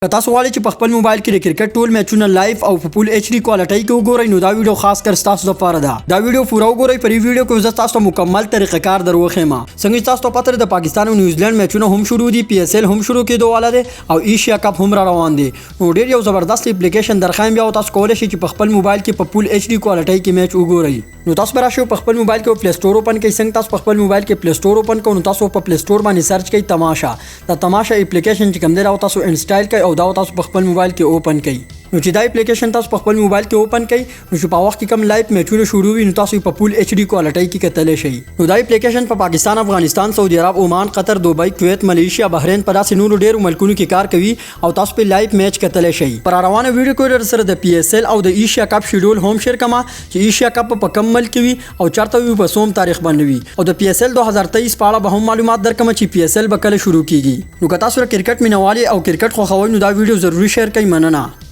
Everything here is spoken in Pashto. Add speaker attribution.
Speaker 1: که تاسو غواړئ چې په خپل موبایل کې د کرکټ ټول میچونه لایف او په فول ایچ ډي کوالټۍ کې وګورئ، نو دا ویډیو خاص کر ستاسو لپاره ده. دا ویډیو پوره وګورئ. په دې ویډیو کې زه تاسو ته مکمل طریقه کار در وښیم. څنګه چې تاسو ته پته ده، د پاکستان او نیوزیلند میچونه هم شروع دي، پی ایس ایل هم شروع کېدو والا دی او ایشیا کپ هم را روان دی. نو ډیر یو زبردست اپلیکیشن درښایم، بیا تاسو کولی شئ چې په خپل موبایل کې په فول ایچ ډي کوالټۍ کې میچ وګورئ. نو تاسو به راشئ، په خپل موبایل کې پلی سٹور اوپن کړئ. څنګه تاسو په خپل موبایل کې پلی سٹور اوپن کړئ، نو تاسو په پلی سٹور باندې سرچ کړئ تماشا. دا تماشا اپلیکیشن چې کوم دی، دا تاسو انسټال کړئ او دا تاسو په خپل موبایل کې اوپن کړئ. نو چې دا اپلیکیشن تاسو په خپل موبایل کې اوپن کړئ، نو چې په وخت کې کوم لایف میچونه شروع وي، نو تاسو په فول ایچ ډي کوالټۍ کې کتلی شئ. نو دا اپلیکیشن په پاکستان، افغانستان، سعودي عرب، عمان، قطر، دوبۍ، کویت، ملیشیا، بحرین، په داسې نورو ډیرو ملکونو کې کار کوي او تاسو په لایف میچ کتلی شئ. پر روانه ویډیو کې در سره د پی ایس ایل او د ایشیا کپ شیډول هم شیر کما چې ایشیا کپ په کم ملک کې وي او چرته وي، په څوم تاریخ باندې وي، او د پی ایس ایل 2023 په اړه به هم معلومات درکم چې پی ایس ایل به کله شروع کیږي. نو که تاسو کرکټ مینوالي او کرکټ خوښوئ، نو دا ویډیو ضروري شیر کړئ. مننه.